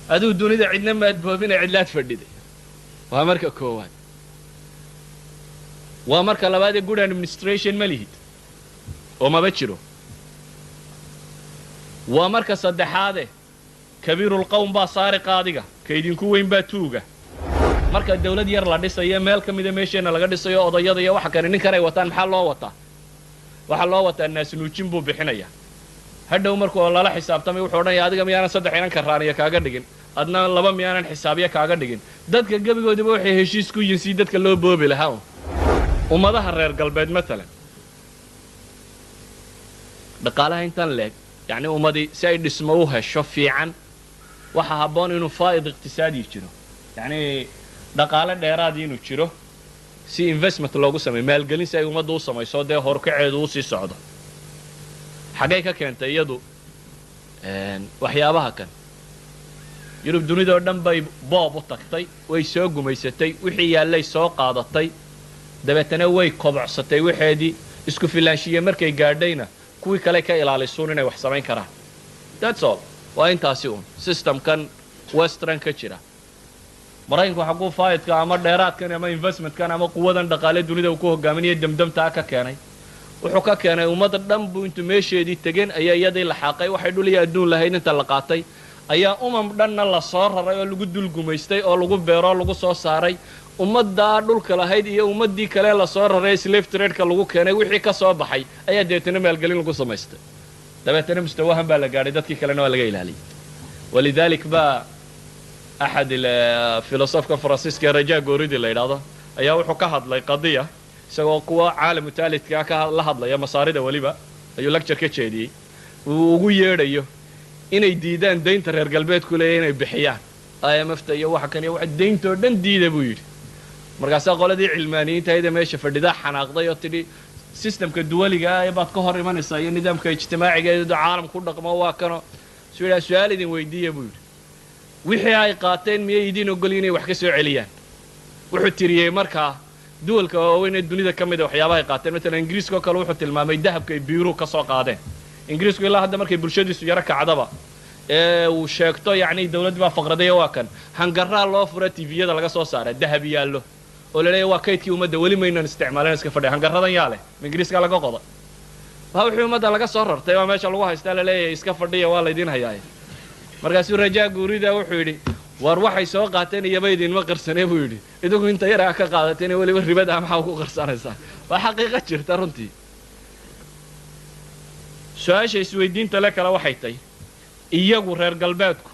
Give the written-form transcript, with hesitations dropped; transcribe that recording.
Aduu dunida cidna maad boobina, cidlaad fadhiday. Waa marka koowaad. Waa marka labaad ee good administration ma lihid oo maba jiro. Waa marka saddexaade kabiirulqowm baa saariqa, adiga ka idinku weyn baa tuuga. Marka dawlad yar la dhisayo, meel ka mida meesheenna laga dhisayo, odayada iyo waxa kane ninkan ay wataan maxaa loo wataa? Waxaa loo wataa naasnuujin buu bixinaya. Hadhow markuu lala xisaabtamay, wuxuu odhanaya: "Adiga miyaanan saddex inan karaaniya kaaga dhigin? Adna laba miyaanan xisaabya kaaga dhigin?" Dadka gebigoodiba waxay heshiis ku yihiin si dadka loo boobi lahaa. Ummadaha reer galbeed maalan, dhaqaalaha intan leeg, yacni ummadii si ay dhismo u hesho fiican, waxaa habboon inuu faa'id iqtisaadi jiro, yacni dhaqaale dheeraadii inuu jiro, si investment loogu sameeyo, maalgelin si ay ummaddu u samayso, dee horkaceedu usii socdo. Xaggay ka keentay iyadu waxyaabaha kan? Yurub dunidoo dhan bay boob u tagtay, way soo gumaysatay, wixii yaallay soo qaadatay, dabeetana way kobocsatay waxeedii. Isku filaanshiye markay gaadhayna, kuwii kale ka ilaalisuun inay wax samayn karaan. That's all, waa intaasi un systemkan western ka jira. Maraykanku xaguu faa'idka ama dheeraadkan ama investmentkan ama quwadan dhaqaale dunida uu ku hogaaminaya demdemtaa ka keenay? Wuxuu ka keenay ummadda dhan buu intuu meesheedii tegeen ayaa iyadii la xaaqay, waxay dhul iyo adduun lahayd inta la qaatay ayaa umam dhanna la soo raray oo lagu dul gumaystay oo lagu beero oo lagu soo saaray. Ummaddaa dhulka lahayd iyo ummaddii kale lasoo raray, slave tradeka lagu keenay, wixii ka soo baxay ayaa dabeetana maalgelin lagu samaystay. Dabeetana mustawahan baa la gaadhay, dadkii kalena waa laga ilaaliyay. ولذلك baa axad filosofka Faransiiska ee Rajaa Gooridi la yidhaahdo ayaa wuxuu ka hadlay qadiya, isagoo kuwa caalamu taalidkaa ka la hadlaya, Masaarida weliba ayuu lecture ka jeediyey, uu ugu yeedhayo inay diidaan daynta reer galbeedku leeya inay bixiyaan, IMF-ta iyo waxa kan iyo waxa, dayntoo dhan diida buu yidhi. Markaasaa qoladii cilmaaniyiinta ayada meesha fadhidaa xanaaqday oo tidhi: "Systemka duwaliga ah ee baad ka hor imanaysaa iyo nidaamka ijtimaaciga ee caalamku dhaqmo waa kano." Suu yidhaha: "Su-aal idin weydiiya," buu yidhi. "Wixii ay qaateen miyay idiin ogolyin inay wax ka soo celiyaan?" Wuxuu tiriyey markaa duwalka waaweyn ee dunida ka mida waxyaabaha ay qaateen. Matalan Ingiriiska oo kale, wuxuu tilmaamay dahabka ay biiruhu ka soo qaadeen. Ingiriisku ilaa hadda markay bulshadiisu yaro kacdaba ee uu sheegto, yacni dawladdii baa faqradaya, waa kan hangaraa loo fura, TVyada laga soo saara, dahab yaallo oo la leeyahy waa kaydkii ummadda, weli maynan isticmaalin, iska fadhiya. Hangaradan yaa leh? Ma Ingiriiska laga qoda? Waa wixii ummadda laga soo rartay, waa meesha lagu haystaa, la leeyahay iska fadhiya, waa laydin hayaaye. Markaasuu Rajaa Guurida wuxuu yidhi: "War waxay soo qaateen iyaba idinma qarsanee," buu yidhi, "idinku inta yaraa ka qaadateen weliba ribada maxaa ku qarsanaysaan?" Waa xaqiiqo jirta runtii. Su-aasha isweydiinta le kale waxay tahay: iyagu reer galbeedku